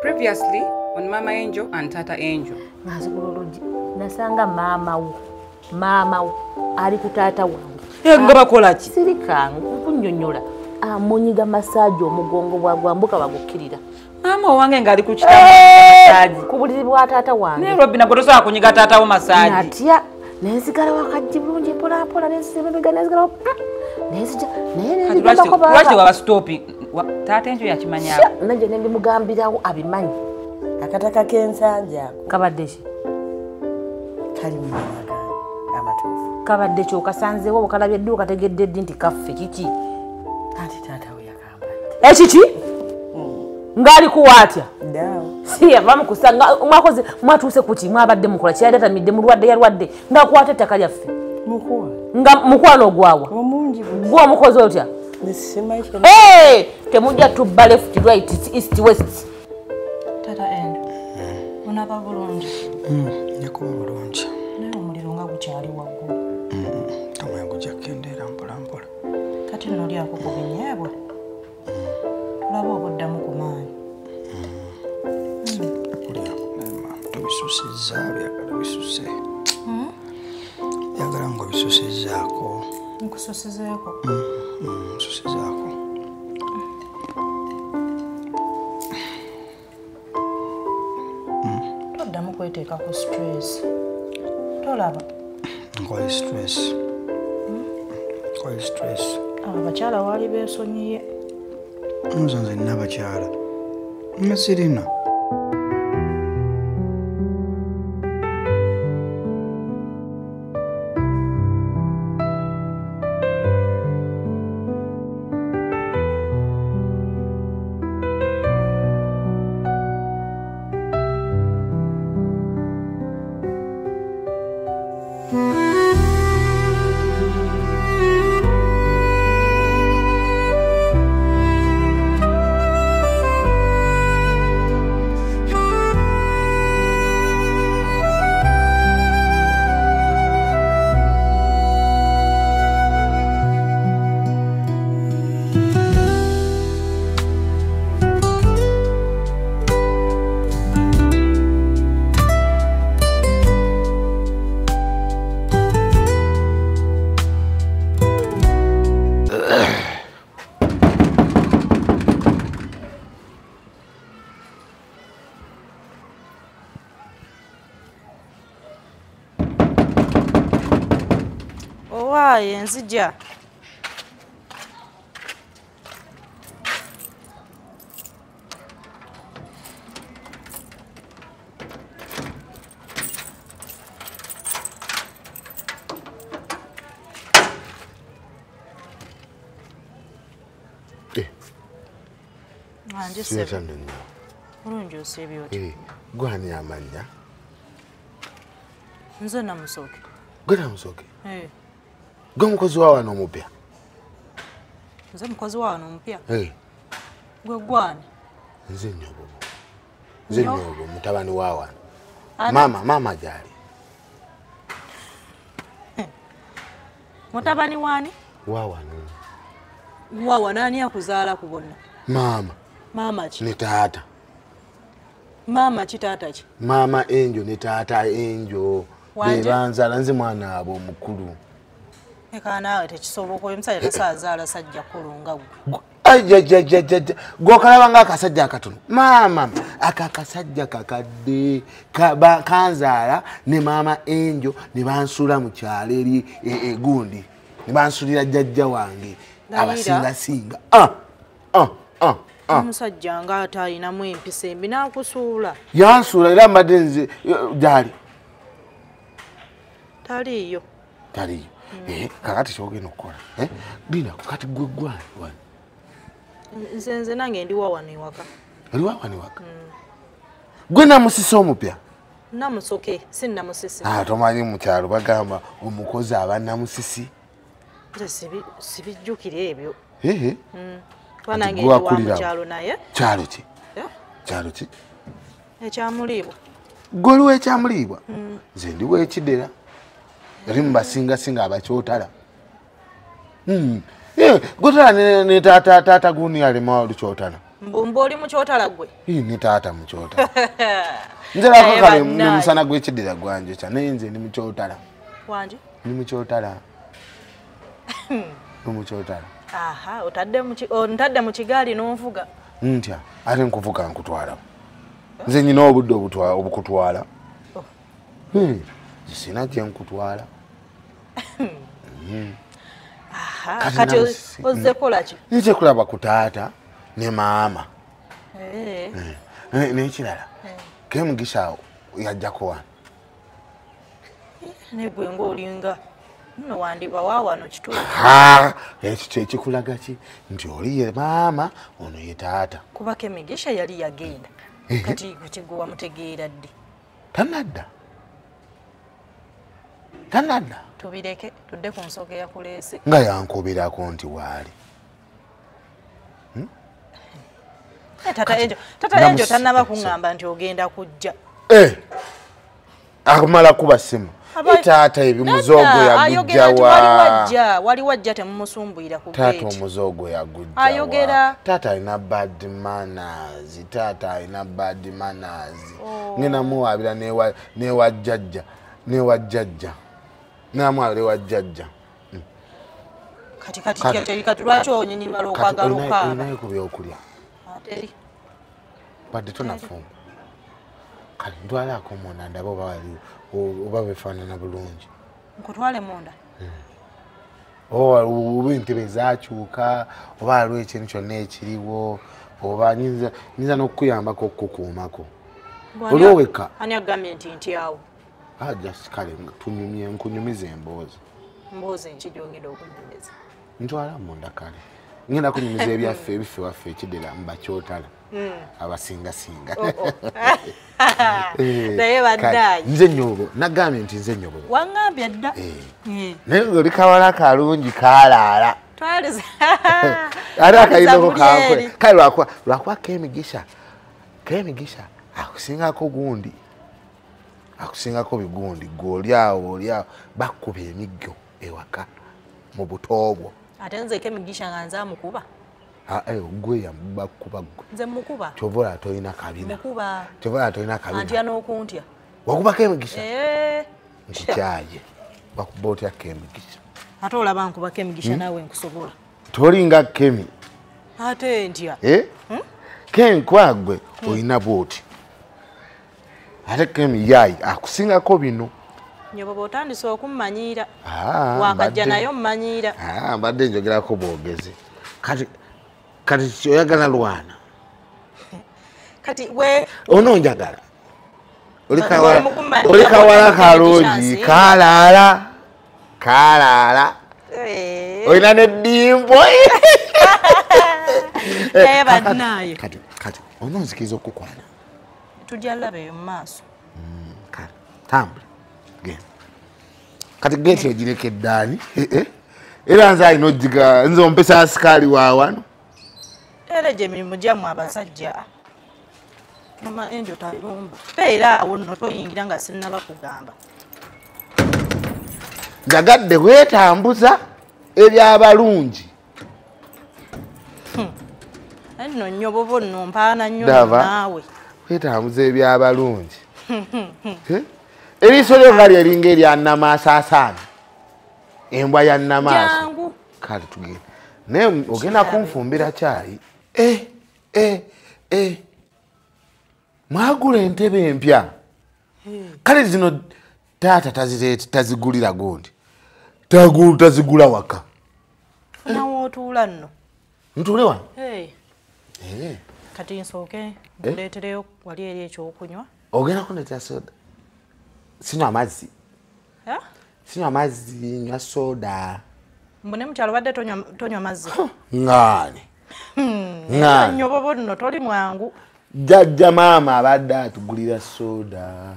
Previously on Mama Angel and Tata Angel. Nasanga mama wo. Mama wo ali ku tata wange. Nga bakola ki? Sirika nkunyonyola. Amunyiga massage omugongo bwagwambuka bagukirira. Mama wange ngali ku kitanda massage. Ku buliri bwa tata wange. Ne Robina gotosobola kunyiga tata wo massage. Natya nenzigala wakajji bulungi mpola mpola nenzibega nenzigala. Nenzija naye nenzigamba ko baba. Lwaki waba stopping? Tata Angel yakimanya. Nanje nembimugambirawo abimanyi. Akataka k'ensanja ako. Kabadde ki? Kali mu maka amatuufu. Kabadde ki okasanzeewo okalabye ddi okategedde ddi nti kaffe kiki? Anti taata we yagamba nti. Ekiki? Ng'ali kuwa atya? Ddaawo. Si yava mu kusanga mwakoze mwatuuse ku ki mwabadde mukola kyeyali atamidde mulwadde yalwadde ng'akwata ettaka lyaffe. Mukwano. Nga mukwano ogwawa? Omungi buli. Gwe omukozi otya? Nsimanyi. Hey! Temujja tubba left, right, east, west. Tata Endo, onaba bulungi? Njakuba bulungi. Naye omuliro nga gukyali waggulu. Kamwe gujja kukendeera mpola mpola. Kati nno olyako ku binyeebwa? Olaba obuddamu ku maanyi. Olyako naye maama tobisusizza, byagala bisuse. Byagala ng'obisusizzaako. Nkususizeeko? Nsusizaako. Toddamu kweteeka ku stress. Tolaba? Nkoye stress. Nkoye stress. Abo abakyala waali beesonyiye. Nze nze nina abakyala. Nga sirina. Owaaye nzija. Bulungi osiibye otya? Gwe ani amannya? Nze Namusoke. Gwe Namusoke? Gwe mukozi wa wano omupya? Nze mukozi wa wano omupya? Gwe gwani? Nze Nyobobo. Nze Nyobobo mutabani wa wano. Mama, mama gyali. Mutabani wani? Wa wano. Wa wano ani akuzaala ku bonna? Mama. Mama ki? Ne taata. Mama ki taata ki? Mama Angel ne taata Angel. Be banzaala nze mwana abo omukulu. Eka naawe tekisoboka oyo omusajja tasaazaala sajja kkulu nga ggwe. Ajjajjajjajja gw'okalaba ng'akasajja akatono. Maama ako akasajja kakadde kanzaala ne maama Angel ne bansuula mu kyalo eri egundi ne bansuulira jjajja wange abasingasinga. Omusajja ng'ate alinamu empisa embi n'akusuula. Yansuula era mbadde nze gy'ali. Taliiyo. Taliiyo. Kakati ky'ogenda okukola. Linda kati gwe gwani wano? Nze nze nange ndi wa wano ewaka. Oli wa wano ewaka? Gwe Namusisi omupya? Namusoke, si Namusisi. Tomanyi mu kyalo bagamba omukozi aba Namusisi. Nze sibijjukira ebyo. Kuba nange ndi wa mu kyalo naye. Kyalo ki? Kyalo ki? Ekyamuliibwa. Gwe oli w'ekyamuliibwa? Nze ndi w'ekidera. Eri mu basingasinga abakyotala. Gwe tala ne taata gundi alima olukyotala. Mbumba oli mu kyotala gwe? Ni taata mu kyotala. Nze lako kale n'omusana gw'ekiddira gwanjokya naye nze ndi mu kyotala. Wanje? Ndi mu kyotala. Ndi mu kyotala. Aha, otadde mu kigaali n'onvuga. Ntya, ate nkuvuga nkutwala. Nze nnina obudde obukutwala. Sina gye nkutwala. Aha, kati ozze kola ki? Nze kulaba ku taata ne maama. N'ekirala. Kemugisha yajjako wano. Ne gwe ng'olinga nno wandiba wa wano kituufu. Ha, ekyo ekikulaga ki nti oli ye maama ono ye taata. Kuba Kemigisha yali yagenda. Kati gwe wamutegeera ddi? Tanadda. Tanadda. Tubireke tudde ku nsonga eyakuleese. Nga yankubirako nti waali. Tata Enjo tannaba kuŋŋamba nti ogenda kujja. Akumala kuba simu. Taata ebimuzogo yagujja wa. Wali wajja temumusumbuyira ku gate. Taata omuzogo yagujja wa. Ayogera. Taata alina bad manners. Taata alina bad manners. Ngenda muwaabira newa jjajja. Newa jjajja. Namuwaabira ewa jjajja. Kati lwaki onyinyimala okwagala okaaba? Olinayo ku byokulya? Teri. Badde tonafumba. Kale ntwalaako munda ndabe oba waliwo oba befaanana bulungi. Nkutwale munda? Oba entebe zaakyuka oba waliwo ekintu kyonna ekiriwo oba nyinza n'okukuyambako okukukuumako. Oliwo wekka? Ani agambye nti ntyawo? Just kale tunyumye nkunyumiza emboozi. Mboozi nki gy'ogenda okunyumiza? Ntwala munda kale. Ngenda kunyumiza ebyaffe ebiffe waffe ekiddira mu bakyotala. Abasingasinga. Naye baddayi. Nze nnyobo, nagambye nti nze nnyobo. Wangambye dda. Naye oli kawala kalungi kaalaala. Twaliza. Ate akayinako kankwe. Kale lwakuba Kemigisha. Kemigisha akusingako gundi. Akusingako bigundi. Gwe oli awo bakuba emiggo ewaka mu buto bwo. Ate nze Kemigisha nga nze amukuba. Gwe yamubakuba gwe. Nze mukuba. Kyova olaba tolina kabina. Mukuba. Kyova olaba tolina kabina. Antya n'okuntya. Wakuba Kemigisha? Nkikyaye. Wakuba otya Kemigisha? Ate olaba nkuba Kemigisha naawe nkusobola. Tolinga Kemi. Ate ntya. Kemi kwa gwe olina bw'oti. Ate Kemi yayi akusingako bino. Nyobo bw'otandise okummanyiira. Wakajja nayo mmanyiira. Mbadde njogerako bwogezi. Kati oyagala lwana. Kati we ono njagala. Oli kawala kalungi kaalaala. Kaalaala. Olina n'eddimbo. Naye bannaaye. Kati ono nzikiriza okukwana. Tujja laba eyo mu maaso. Kale tambula. Genda. Kati geeti ogirekedde ani? Era nze alina ogiga nze ompesa asikaali wa wano. Era gye mirimu gyammwe abasajja. Mama Enjo tayomba. Beera awo nno toyingira nga sinnaba kugamba. Njagadde weetambuza ebyabalungi. Nno nnyo nno mpaana nnyo naawe. Weetambuza ebyabalungi. Eriiso lyo nga lyeringa erya nnamaaso asaana. Embwa ya nnamaaso. Kale tugende. Naye ogenda kunfumbira kyayi. Mwagula entebe empya. Kale zino taata tazigulira gundi. Tazigula waka. Nawe otuula nno. Ntuule wano? Kati nsooke nkuleetereyo wali eri ekyokunywa. Ogenda kundeetera soda? Sinywa amazzi. Sinywa amazzi, nywa soda. Mbu ne mukyalo badde tonywa mazzi. Ŋŋaani. Ŋŋaani. Nnyobobo nno toli mwangu. Jjajja maama abadde atugulira soda.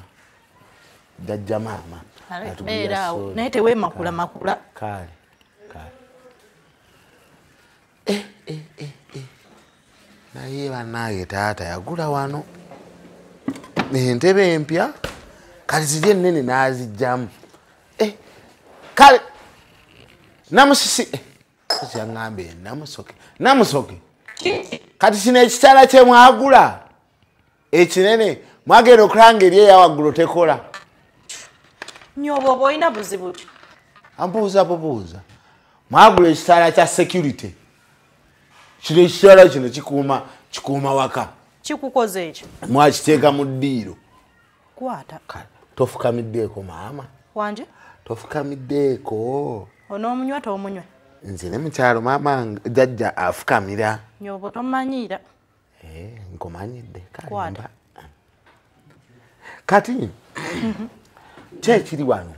Jjajja maama atugulira soda. Naye teweemakula makula. Kale, kale. Naye bannange taata yagula wano. Entebe empya. Kale ziri ennene n'aziggyamu. Kale namusisi yaŋŋambye namusoke. Namusoke. Kati kino ekitala kye mwagula ekinene mwagenda okulanga eri eyawaggulu tekola. Nyobobo olina buzibu ki? Ambuuza bubuuza. Mwagula ekitala kya security. Kino ekitala kino kikuuma waka. Kikukoze ekyo? Mwakiteeka mu ddiiro. Kwata. Tofukamiddeeko maama. Wanje? Tofukamiddeeko. Onoomunywa tomunywe? Nze ne mukyalo maama jjajja afukamira. Nyobo tomanyiira. Nkumanyidde. Kwata. Kati ki ekiri wano?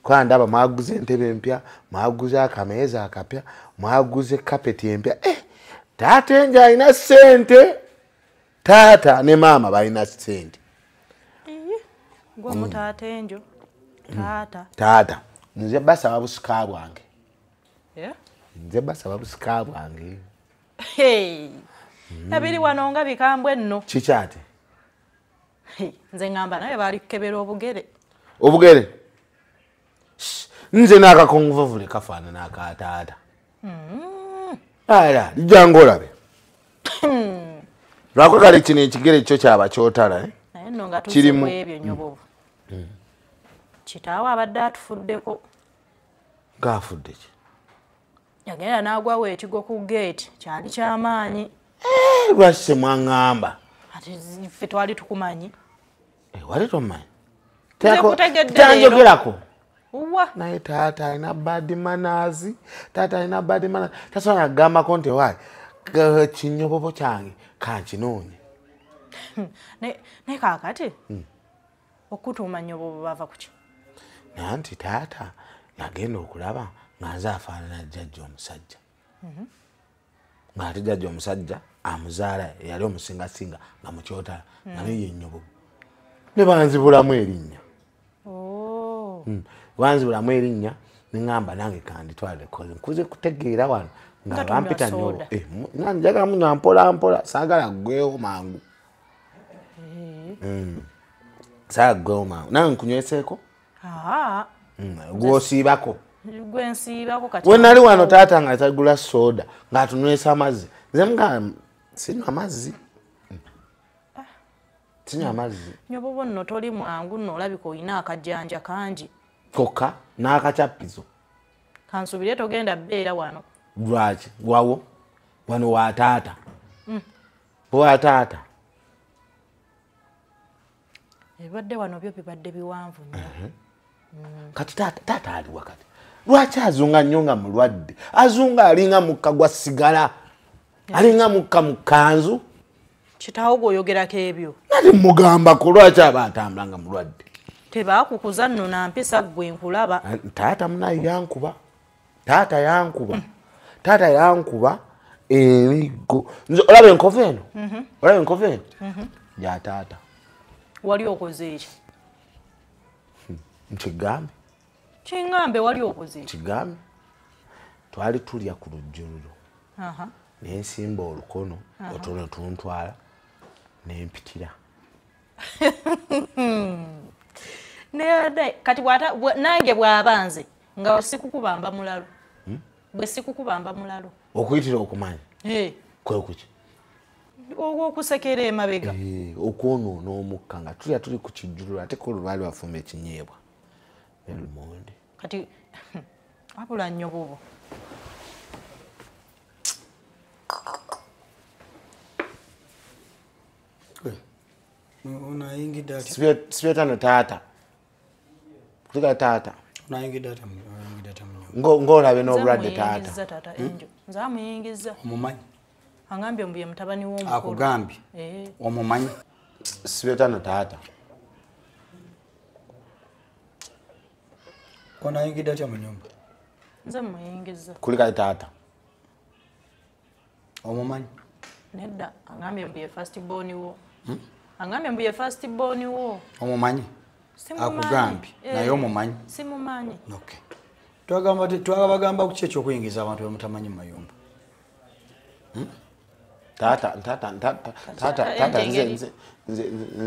Kuba ndaba mwaguze entebe empya, mwaguze akameeza akapya, mwaguze kapeti empya. Taata enje alina ssente. Taata ne maama balina ssente. Gwe mu taata enjo. Taata. Taata. Nze basaba busika bwange. Nze basaba busika bwange. Ebiri wano nga bikambwe nno. Kikyate? Nze ngamba naye bali kukebera obugere. Obugere? Nze n'akakongovule kafaanana aka taata. Ala, lijjangu olabe. Lwako kale kino ekigere kyo kyaba kyotala. Naye nno nga tuze ku ebyo nyobovu. Kitaawe abadde atufuddeko. Ng'afudde ki? Yagenda n'agwawo ekigo ku geeti kyali kyamaanyi. Lwaki temwaŋŋamba? Ate ffe twali tukumanyi. Wali tomanyi? Nze Tanjogerako. Uwa. Naye taata alina bad manners. Taata alina bad manners. Tasobola kugambako nti waayi kinyobobo kyange kankinoonye. Naye kaakati okutuuma nyobobo bava ku ki? Naye nti taata yagenda okulaba nga nze afaanana jjajja omusajja. Ng'ate jjajja omusajja amuzaala eyali omusingasinga nga mukyotala nga naye ye nyobobo. Ne banzibulamu erinnya. Banzibulamu erinnya ne ŋŋamba nange kanditwale nkuze kutegeera wano nga bampita nyobo. Nange njagala munywa mpola mpola saagala ggwewo mangu. Saagala ggwewo mangu. Nange nkunyweseeko? Gw'osiibako. Gwe nsiibako kati. We nali wano taata nga tagula soda ng'atunywesa amazzi. Nze nga sinywa amazzi. Sinywa amazzi. Nyobobo nno toli mwangu nno olabika olina akajjanja kangi. Kokka n'akacappizo. Kansuubire togenda bbeera wano. Lwaki? Wawo? Wano wa taata. Wa taata. Ebibadde wano byo bibadde biwanvu nnyo. Kati taata aliwa kati? Lwaki azunga nnyo nga mulwadde? Azunga alinga mukka gwa sigala. Alinga mukka mu kkanzu. Kitaawo gw'oyogerako ebyo. Nali mugambako lwaki aba atambula nga mulwadde? Tebaakukuza nno na mpisa ggwe nkulaba. Taata munaye yankuba. Taata yankuba. Taata yankuba emiggo. Nze olaba enkovu eno? Olaba enkovu eno? Ya taata. Wali okoze eki? Nkigambe. Kingambe wali okoze eki? Kigambe. Twali tulya ku lujjuliro. Ne nsimba olukono otuno tuntwala ne mpitira. Kati nange bw'aba nze nga sikukubamba mulalo. Bwe sikukubamba mulalo. Okuyitira okumanya? Kwe kuki? Okusekera emabega. Okwonoona omukka nga tulya tuli ku kijjululo ate ko lwali bafumba ekinyeebwa. Ne lumonde. Kati wabula nnyo bubo. Unayingidde atya? Sibyetano taata. Kulika taata. Unayingidde atya mu nyumba? Ng'olabe n'obulwadde taata. Taata Enjo. Nze amuyingizza. Omumanyi? Angambye mbu ye mutabani w'omukulu. Akugambye? Omumanyi? Sibyetano taata. Onayingidde atya mu nyumba? Nze muyingizza. Kulika taata. Omumanyi? Nedda, angambye mbu ye first born wo. Angambye mbu ye first born wo. Omumanyi? Akugambye naye omumanyi? Simumanyi. Okay. Twagamba ku ki eky'okuyingiza abantu be mutamanyi mu mayumba? Taata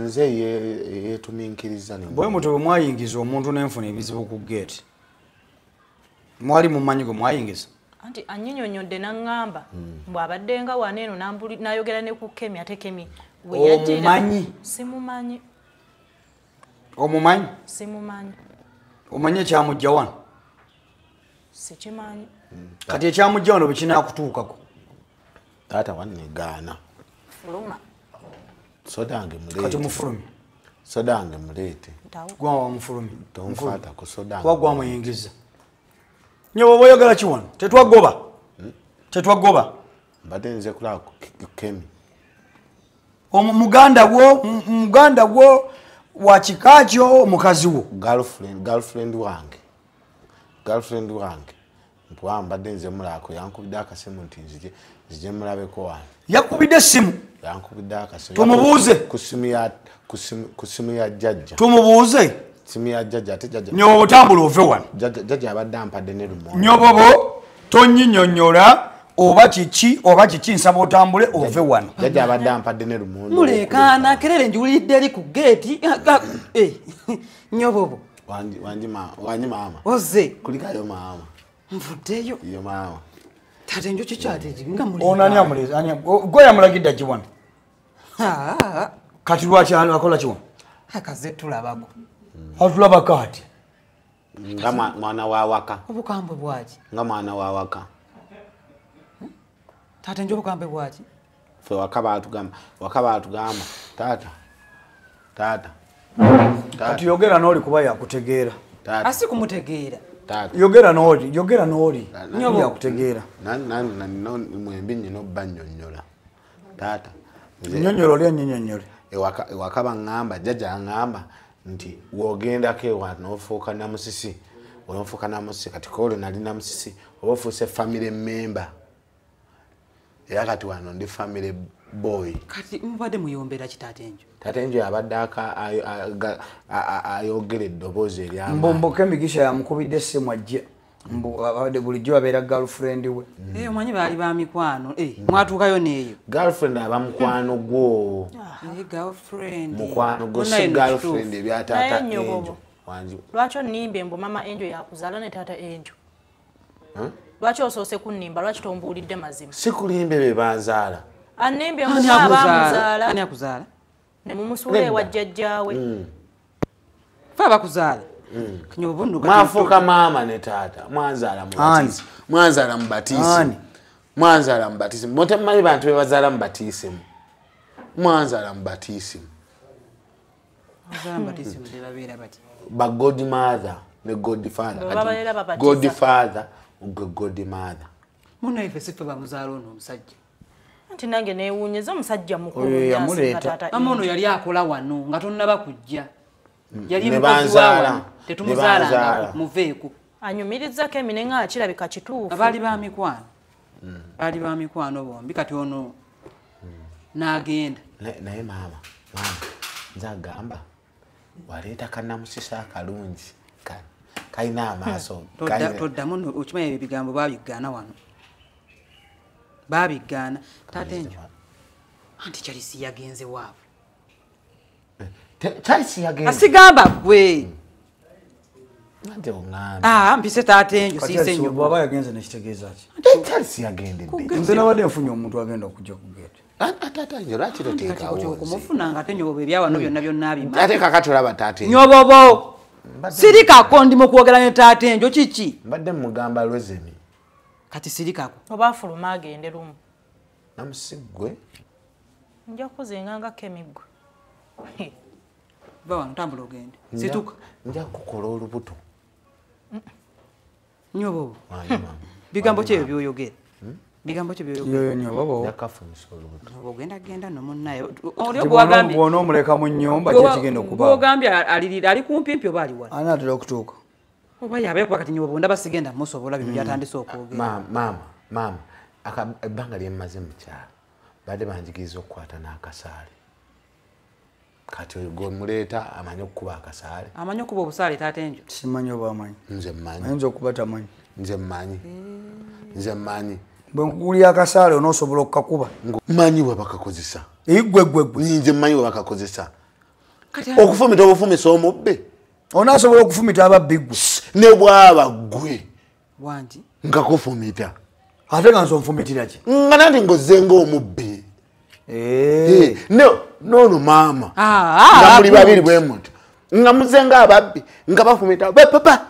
nze yeetuminkiriza. Bwe mutyo bwe mwayingiza omuntu n'enfuna ebizibu ku geeti. Mwali mumanyi gwe mwayingiza? Anti anyinyonnyodde n'aŋŋamba mbu abadde nga wano eno n'ayogera ne ku Kemi ate Kemi we yajjira. Omumanyi? Simumanyi. Omumanyi? Simumanyi. Omanyi ekyamujja wano? Sikimanyi. Kati ekyamujja wano bwe kinaakutuukako. Taata wannegaana. Fuluma. Soda wange muleete. Kati mufulumye. Soda wange muleete. Gwa wamufulumye. Tonkwata ku soda wange. Kuba gwamuyingiza. Nyobo oyogera ki wano? Tetwagoba. Tetwagoba. Mbadde nze kulaba ku Kemi. Muganda wo wa kika kyo mukazi wo. Girlfriend wange. Girlfriend wange. Mpuwa mbadde nze mulako yankubidde akasimu nti nzije mulabeko wano. Yakubidde essimu? Yankubidde akasimu. Tumubuuze. Ku simu ya jjajja. Tumubuuze. Simu ya jjajja ate jjajja. Nyobo otambula ove wano. Jjajja abadde ampadde ne lumonde. Nyobobo tonnyinnyonnyola oba kiki nsaba otambule ove wano. Jjajja abadde ampadde ne lumonde. Mulekaana kerere njiwulidde eri ku geeti. Nyobobo. Wangi maama. Ozze. Kulikayo maama. Nvuddeyo. Yo maama. Taata enjoki kyate nga muli. Ono ani amuleze? Ani gwe yamulagidde ki wano? Kati lwaki akola ki wano? Akaze tulabako. Atulabako ati? Nga mwana wa waka. Obukambwe bwaki? Nga mwana wa waka. Taata enjo obukambwe bwaki? Ffe waka baatugamba taata. Taata. Kati yogera n'oli kuba yakutegeera. Asi kumutegeera. Yogera n'oli. Yakutegeera. Mwembi nnina obbannyonnyola. Taata. Nnyonnyola oli annyinyonnyole. Ewaka baŋŋamba, jjajja aŋŋamba nti w'ogendako ewa n'ofuuka namusisi, onoofuuka namusisi kati koolwo nali namusisi oba ofuuse family member. Era kati wano ndi family boy. Kati mubadde muyombera ki taata enjo? Taata enjo abadde ayogera eddoboozi ery'amaanyi. Mbu Kemigisha yamukubidde essimu ajje. Mbu abadde bulijjo abeera girlfriend we. Omanyi baali ba mikwano. Mwatuukayo n'eyo. Girlfriend aba mukwano gwo. Girlfriend. Mukwano gwo si girlfriend ebya taata enjo. Lwaki onnimbye mbu mama Enjo yakuzaala ne taata Enjo? Lwaki osoose kunnimba? Lwaki tombuulidde mazima? Sikulimbe be banzaala. Annimbye mbu abamuzaala. Ani akuzaala? Ne mumusuula ewa jjajjaawe. Ffe abakuzaala. Mwafuuka maama ne taata. Mwanzaala mu batiisi. Mwanzaala mu batiisi. Mwanzaala mu batiisi. Mutemumanyi bantu be bazaala mu batiisimu. Mwanzaala mu batiisimu. Mwanzaala mu batiisimu tebabeera bati. Ba godmother ne godfather. Godfather gwe godmother. Munno ife si ffe bamuzaala ono omusajja. Anti nange neewuunyeza omusajja mukulu yamuleeta. Mama ono yali akola wano nga tonnaba kujja. Yali mukozi wa wano tetumuzaalanga muveeko. Anyumiriza Kemi ne nga kirabika kituufu. Abaali ba mikwano. Baali ba mikwano bombi kati ono n'agenda. Naye maama, nze agamba waleeta kannamusisi akalungi kalina amaaso. Toddamu okimanyi ebyo ebigambo baabigaana wano. Baabigaana. Taata enjo anti Charles yagenze waabwe. Charles yagenze. Asigamba gwe. Nante oŋŋamba. Mpise taata enjo siise nnyo. Bw'aba yagenze nekitegeeza ki? Charles yagendedde. Nze nabadde nfunye omuntu agenda okujja ku geeti. Taata enjo lwaki toteekawo nze? Okumufuna nga ate Nyobobo ebya wano byonna byonna abimanyi. Ate kaakati olaba taata enjo. Nyobobo! Sirikako ndi mu kwogera ne taata enjo kiki? Mbadde mugamba Lwezemi. Kati sirikako. Oba afuluma agende lumu. Namusi ggwe. Nja kuzinga nga Kemi ggwe. Va wano tambula ogende. Situka. Nja kukola olubuto. Nyobobo. Bigambo ki ebyo by'oyogera? Bigambo ki by'oyogera? Nyobobo. Nja olubuto. Ogenda genda no munnaye. Oli ogwagambye. Bw'onoomuleka mu nnyumba ki ekigenda okubaawo? Gw'ogambye alirira ali kumpimpi oba ali wala? Anaatera okutuuka. Oba yabeera kuba kati Nyobobo ndaba sigenda musobola bino by'atandise okwogera. Maama, ebbanga lye mmaze mu kyalo badde banjigiriza okukwata n'akasaale. Kati oyo gw'omuleeta amanyi okukuba akasaale. Amanyi okuba obusaale taata enjo? Simanyi oba amanyi. Nze mmanyi. Ayinza okuba tamanyi. Nze mmanyi. Nze mmanyi. Bwe nkugulira akasaale onoosobola okukakuba. Mmanyi bwe bakakozesa. Ggwe ggwe ggwe. Nze mmanyi bwe bakakozesa. Okufumita obufumisa omubbe. Onaasobola okufumita ababbi ggwe. Ne bw'aba ggwe. Wangi. Nkakufumita. Ate nga nzonfumitira ki? Nga nandi ngozze ng'omubbi. No, no maama. Nga muli babiri bwe muti. Nga muzze ng'ababbi nga bafumita papa.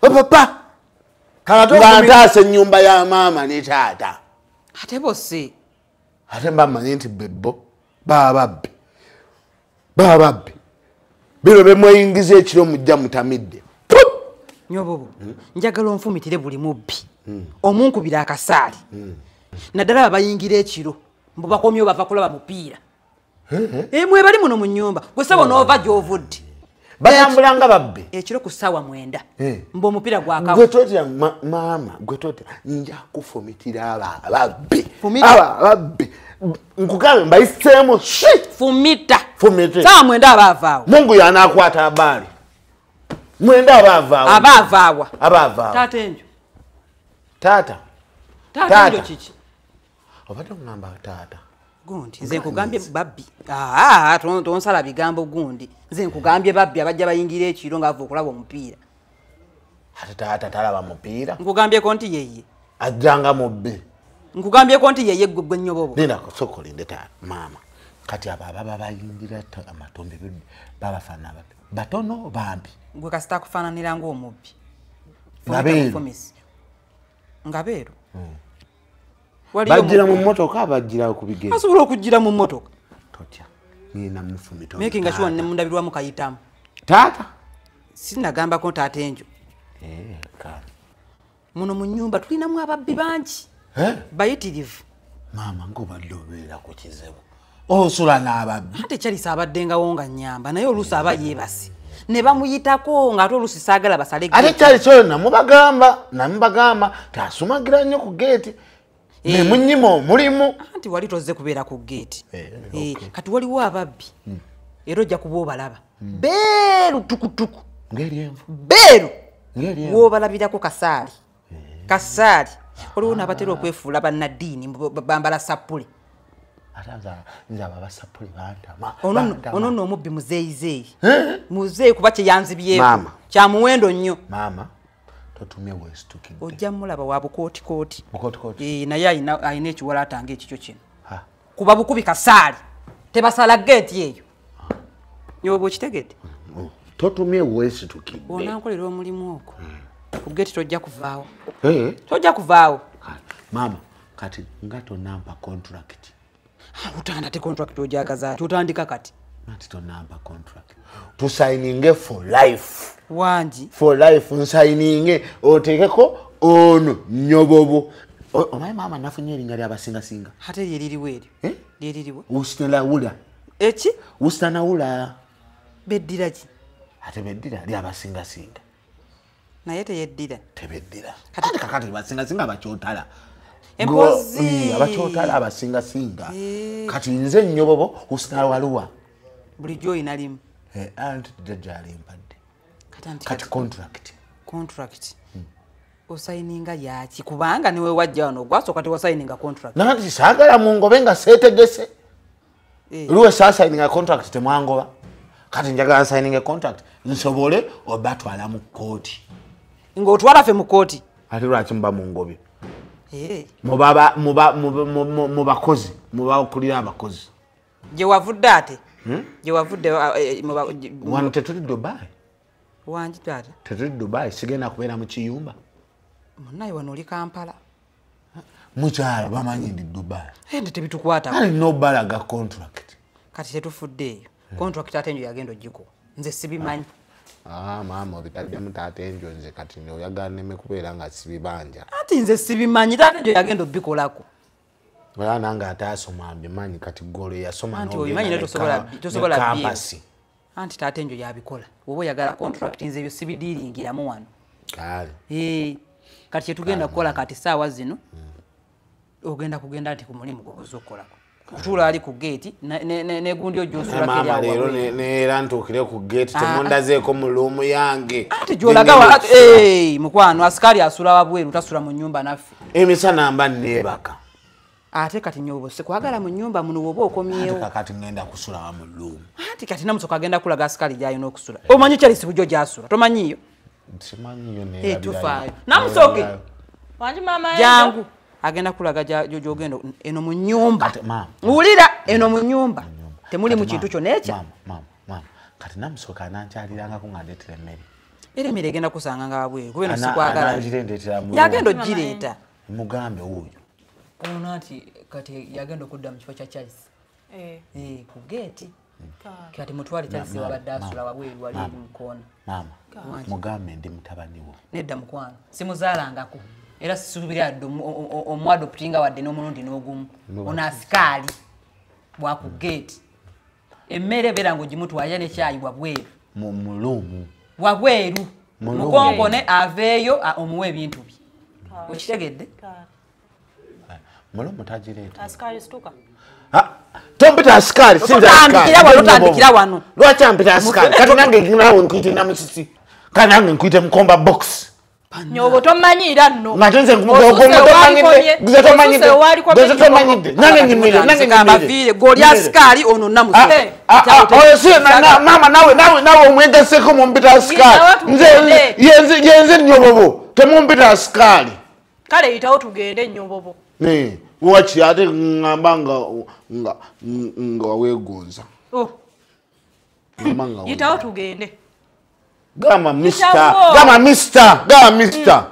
Papa. Nga ntaasa ennyumba ya maama ne taata. Ate bose. Ate mba mmanyi nti bebbo baba babbi. Baba babbi. Bino bye mweyingiza ekiro mujja mutamidde. Nyobobo, njagala onfumitire buli mubbi. Omunkubira akasaali. Naddala abayingira ekiro mbu bakomyewo bava kulaba mupiira. Mwe bali muno mu nnyumba gwe ssebo n'ova gy'ovudde. Bayambula nga babbi. Ekiro ku ssaawa 9 mbu omupiira gwakawo. Gwe totya maama, gwe totya nja kufumitira aba ababbi. Aba ababbi. Nkugambe mbayiseemu shi. Fumita. Fumite. Ssaawa 9 aba avaawo. Mungu y'anaakwata abaali. 9 aba avaawo. Aba avaawa. Aba avaawo. Taata enjo. Taata. Taata enjo kiki? Obadde oŋŋamba taata. Gundi, nze nkugambye babbi. Tonsala bigambo gundi. Nze nkugambye babbi abajja bayingira ekiro ng'ava okulaba omupiira. Ate taata talaba mupiira. Nkugambyeko nti yeye. Ajjanga mubbi. Nkugambyeko nti yeye gwe nnyobobo. Nina sooka olinde taata maama. Kati abo ababa bayingira amatombe babafaanana bati. Batono bambi. Gwe kasita akufaananira ng'omubbi. Nga beeru. Nga beeru. Bajjira mu mmotoka bajjira ku bigere. Asobola okujjira mu mmotoka. Totya. Nina mufumita. Making sure ne mundabirwamu kayitamu. Taata. Sinagambako taata enjo. Kale. Muno mu nnyumba tulinamu ababbi bangi. Bayitirivu. Maama ng'obadde obeera ku kizibu. Osula n'ababbi. Ate Charles abaddengawo nga nnyamba naye oluusi aba yeebase. Ne bamuyitako ng'ate oluusi saagala basale geeti. Ate Charles oyo namubagamba tasumagira nnyo ku geeti. Ne munyima omulimu. Anti wali tozze kubeera ku geeti. Kati waliwo ababbi. Era ojja kuba obalaba. Beeru tukutuku. Ng'eryenvu. Beeru. W'obalabirako kasaali. Kasaali. Waliwo n'abatera okwefuula bannaddiini bambala sappule. Ate nze abo abasappule bantama. Ono nno omubbi muzeeyizeeyi. Muzeeyi kuba kye yanzibyeko. Maama. Kya muwendo nnyo. Maama. Totumye weesitukidde. Ojja mulaba wa bukootikooti. Bukootikooti. Naye alina ekiwalaata ng'ekikyo kino. Kuba bukubi kasaali. Tebasala geeti eyo. Nyoba okitegedde? Totumye weesitukidde. Onankolera omulimu ogwo. Ku geeti tojja kuvaawo. Tojja kuvaawo. Maama, kati nga tonampa contract. Utanda te contract ojagaza. Tutandika kati. Anti tonampa contract. Tusayininge for life. Wangi. For life nsayininge oteekeko ono nyobobo. Omanyi maama nafunye erinnya ly'abasingasinga. Ate lye liriwo eryo. Lye liriwo. Ustanawula. Eki? Ustanawula. Beddira ki? Ate beddira ly'abasingasinga. Naye teyeddira. Tebeddira. Kati kakati basingasinga abakyotala. Empozi. Abakyotala abasingasinga. Kati nze nyobobo usinawaluwa. Bulijjo oyina limu. Anti jjajja alimpadde. Kati contract. Contract. Osayininga yaki kubanga niwe wajja wano gwasooka tewasayininga contract. Nanti saagala mungobe nga seetegese. Luwe saasayininga contract temwangoba. Kati njagala nsayininge contract nsobole obatwala mu kkooti. Ng'otwala ffe mu kkooti? Ate lwaki muba mungobye? Mu bakozi, mubakulira abakozi. Gye wavudde ate? Gye wavudde wano tetuli Dubai. Wangi taata? Tetuli Dubai, sigenda kubeera mu kiyumba. Munnaye wano oli Kampala. Mukyalo bamanyi ndi Dubai. Ente tebitukwatako. Kale n'obalaga contract. Kati tetufudde eyo. Contract ate enjo yagenda ogikuwa. Nze sibimanyi. Maama obitaddemu taata enjo nze kati oyagala nneme kubeera nga sibibanja. Ati nze sibimanyi taata enjo yagenda obikolako. Era nange ataasoma mbimanyi kati ggolo eyasoma Anti obimanyi naye tosobola kampasi. Anti taata enjo yabikola. Bw'oba oyagala contract nze ebyo sibidiiringiramu wano. Kale. Kati kye tugenda kukola kati ssaawa zino ogenda kugenda nti ku mulimu gwo ozze okukolako. Kutuula ali ku geeti negundi ojjosulako Maama leero neera ntuukire ku geeti temundazeeko mu luumu yange. Ate gy'olaga mukwano asikaali asula wabweru tasula mu nnyumba naffe. Emisana mba neebaka. Ate kati nyobo sikwagala mu nnyumba muno bw'oba okomyewo. Ate kakati ngenda kusula wa mu luumu. Anti kati namusoka agenda kulaga asikaali gy'alina okusula. Omanyi Charles bulijjo gy'asula tomanyiiyo? Simanyiyo neerabirayo. Tufaayo. Namusoke. Wangi mama jangu agenda kulaga gyogenda eno mu nyumba. Wulira eno mu nyumba. Temuli mu kintu kyonna ekya. Mama kati namusoka anankyalirangako nga ndeetera emmere. Era emmere egenda kusanga nga wabweru kuba eno sikwagala. Yagenda ogireeta. Mugambe wuuyo. Ono ati kati yagenda okudda mu kifo kya Charles. Ku geeti. Kati mutwale Charles wabadde asula wabweru wali eri mu koona. Maama mugambe ndi mutabani wo. Nedda mukwano simuzaalangako. Era sisuubira adde omwadoptinga wadde n'omulundi n'ogumu. Ono asikaali bwa ku geeti. Emmere ebeera ng'ogimutwalira ne kyayi wabweru. Mu luumu. Wabweru. Mukonkone aveeyo omuwe ebintu bye. Okitegedde? Mulumu tagireeta. Asikaali situka. Tompita asikaali, sinza asikaali. Totandikira wano. Lwaki ampita asikaali? Kati nange naawe nkuyite Namusisi. Kati nange nkuyite Mukomba box. Nyobo tomanyiira nno. Nga nze tomanyidde. Nange nyimire, nange nyimire. Goli asikaali ono Namusisi. Oyo si mama nawe omwegasseko mumpita asikaali. Nze yenze Nyobobo temumpita asikaali. Kale yitawo tugende Nyobobo. Waki ate ngamba nga weegonza. Yitawo tugende. Gamba mister, gamba mister, gamba mister.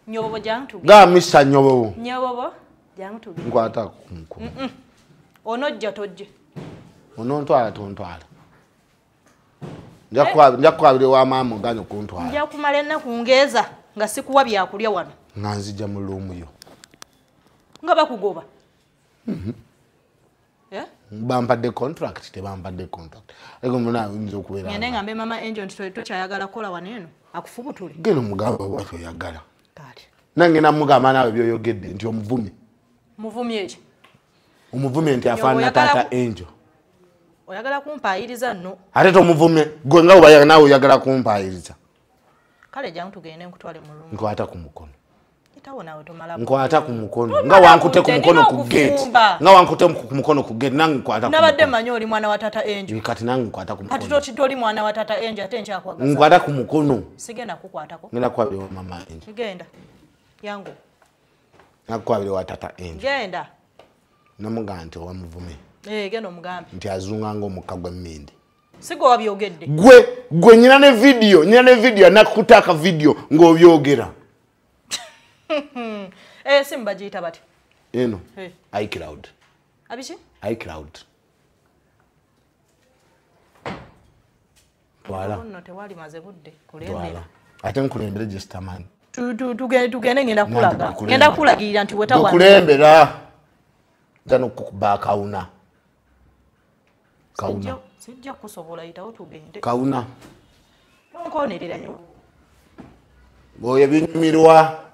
Nyobobo jangu tugende. Gamba mister Nyobobo. Nyobobo jangu tugende. Nkwata ku mukono. Onojja tojje. Onontwala tontwala. Nja kukwabira ewa maama oganye okuntwala. Nja kumala ennaku ngeeza nga sikuwa byakulya wano. Nga nzija mu luumu yo. Nga bakugoba. Bampadde contract tebampadde contract. Ego muna nze okubeera. Ngende ngambe mama Angel nti tokyayagala kukola wano eno akufubutule. Genda omugamba bw'atyo oyagala. Kale. Nange namugamba naawe by'oyogedde nti omuvumye. Muvumye ki? Omuvumye nti afaanana taata Angel. Oyagala kumpaayiriza nno. Ate tomuvumye gwe nga bw'oyagala naawe oyagala kumpaayiriza. Kale jangu tugende nkutwale mu luumu. Nkwata ku mukono. Nkwata ku mukono nga wankute ku mukono ku gate. Nga wankute ku mukono ku gate nange nkwata ku mukono. Nabadde mmanyi oli mwana wa tata Angel. Kati nange nkwata ku mukono. Kati toli mwana wa tata Angel ate nkyakwagaza. Nkwata ku mukono. Sigenda kukwatako. Ngenda kukwabira wa mama Angel. Genda. Yangu. Ngenda kukwabira wa tata Angel. Genda. Namugamba nti owamuvume. Genda omugambe. Nti azunga ng'omukka gw'emmindi. Sigo wabyogedde. Gwe nyina ne video, nyina ne video nakutaka video ng'obyogera. Simu bagiyita bati. Eno. iCloud. Abiki? iCloud. Twala. Nno tewali maze budde kulembera. Ate nkulembere just man. Tugende ngenda kulaga. Ngenda kulagirira nti wetawa. Kulembera. Gano kukuba kauna. Kauna. Sijja kusobola yitawo tugende. Kauna. Tonkonerera nnyo. Oyo binyumirwa.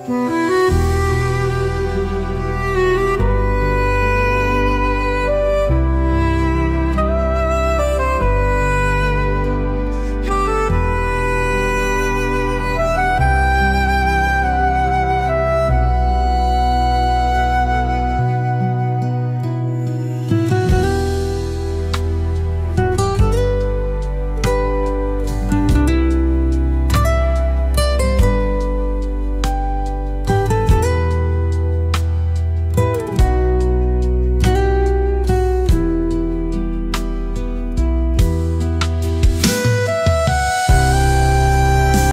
Mm-hmm.